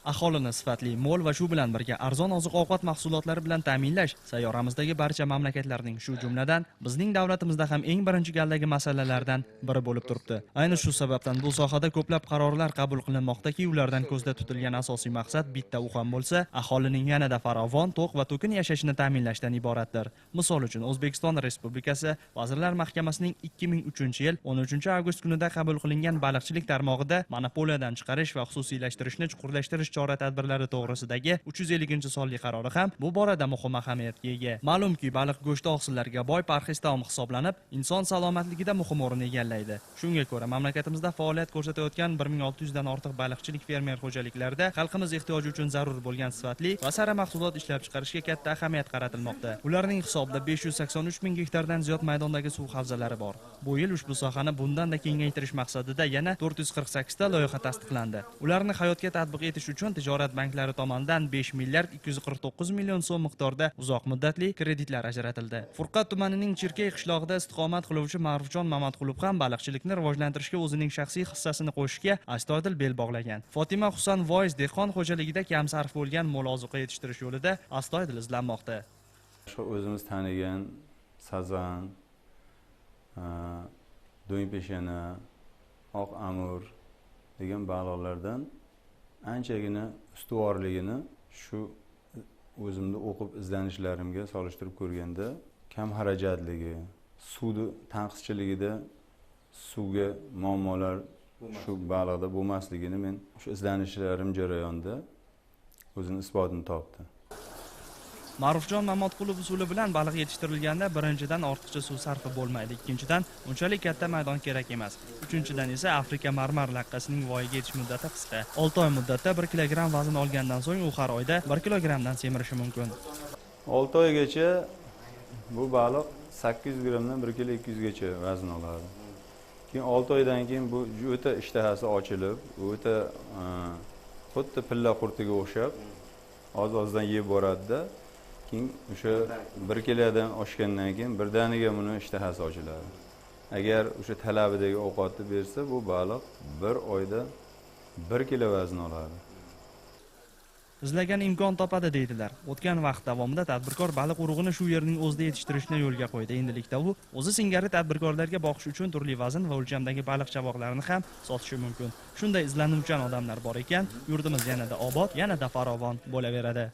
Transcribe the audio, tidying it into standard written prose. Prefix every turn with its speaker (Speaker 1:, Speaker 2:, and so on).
Speaker 1: Aholini sifatli, mo'l va shu bilan birga arzon oziq-ovqat mahsulotlari bilan ta'minlash sayyoramizdagi barcha mamlakatlarning, shu jumladan bizning davlatimizda ham eng birinchi galdagi masalalardan biri bo'lib turibdi. Ayni shu sababdan bu sohada ko'plab qarorlar qabul qilinmoqdaki, ulardan ko'zda tutilgan asosiy maqsad bitta, u ham bo'lsa aholining yanada farovon, to'q va to'kin yashashini ta'minlashdan iboratdir. Misol uchun, O'zbekiston Respublikasi Vazirlar Mahkamasining 2003-yil 13 avgust kunida qabul qilingan Baliqchilik tarmog'ida monopoliyadan chiqarish va xususiylashtirishni chuqurlashtirish chora-tadbirlari to'g'risidagi 350-sonli qarori ham bu borada muhim ahamiyatga ega. Ma'lumki, baliq go'shti oqsillarga boy parhez taom hisoblanib, inson salomatligida muhim o'rin egallaydi. Shunga ko'ra, mamlakatimizda faoliyat ko'rsatayotgan 1600 dan ortiq baliqchilik fermer xo'jaliklarida xalqimiz ehtiyoji uchun zarur bo'lgan sifatli va sara mahsulot ishlab chiqarishga katta ahamiyat qaratilmoqda. Ularning hisobida 583 ming gektardan ziyod maydondagi suv havzalari bor. Bu yil ushbu sohani bundan-da kengaytirish maqsadida yana 448 ta loyiha tasdiqlandi. Ularni hayotga tatbiq etish uchun tijorat banklari tomonidan 5 milliard 249 million so'm miqdorida uzoq muddatli kreditlar ajratildi. Furqat tumanining Chirkay qishlog'ida istiqomat qiluvchi Ma'rufjon Mamatqulov ham baliqchilikni rivojlantirishga o'zining shaxsiy hissasini qo'shishga astoydil bel bog'lagan. Fotima Husan Voiz dehqon xo'jaligida kam sarf bo'lgan mo'l ozuqa yetishtirish yo'lida astoydil izlanmoqda.
Speaker 2: Shu o'zimiz tanigan sazan, do'ngpeshana, oq amur degan baliqlardan anchagina ustuvorligini shu o'zimni o'qib izlanishlarimga solishtirib ko'rganda, kam xarajatligi, suvni tanqischiligida suvga muammolar shu baliqda bo'lmasligini men shu izlanishlarim jarayonida o'zini isbotini topdi.
Speaker 1: Ma'rufjon Mamatqulov usuli bilan baliq yetishtirilganda, birinchidan, ortiqcha suv sarfi bo'lmaydi, ikkinchidan, unchalik katta maydon kerak emas, uchinchidan esa Afrika marmar laqqasining voyaga yetish muddati qisqa. 6 oy muddatda 1 kilogramm vazn olgandan so'ng u har oyda 1 kilogrammdan semirishi mumkin.
Speaker 2: 6 oygacha bu baliq 800 grammdan 1 kilo 200gacha vazn oladi. Keyin 6 oydan keyin bu o'ta ishtahasi ochilib, o'ta xuddi pilla qurtiga o'xshab oz ozdan yeb boradida, keyin o'sha 1 kilodan oshgandan keyin birdaniga buni ishtahasi ochiladi. Agar o'sha talabidagi ovqatni bersa, bu baliq bir oyda 1 kilo vazn oladi.
Speaker 1: Izlagan imkon topadi, deydilar. O'tgan vaqt davomida tadbirkor baliq urug'ini shu yerning o'zida yetishtirishni yo'lga qo'ydi. Endilikda u o'zi singari tadbirkorlarga boqish uchun turli vazn va o'lchamdagi baliq chavoqlarini ham sotishi mumkin. Shunday izlanuvchan odamlar bor ekan, yurtimiz yanada obod, yanada farovon bo'laveradi.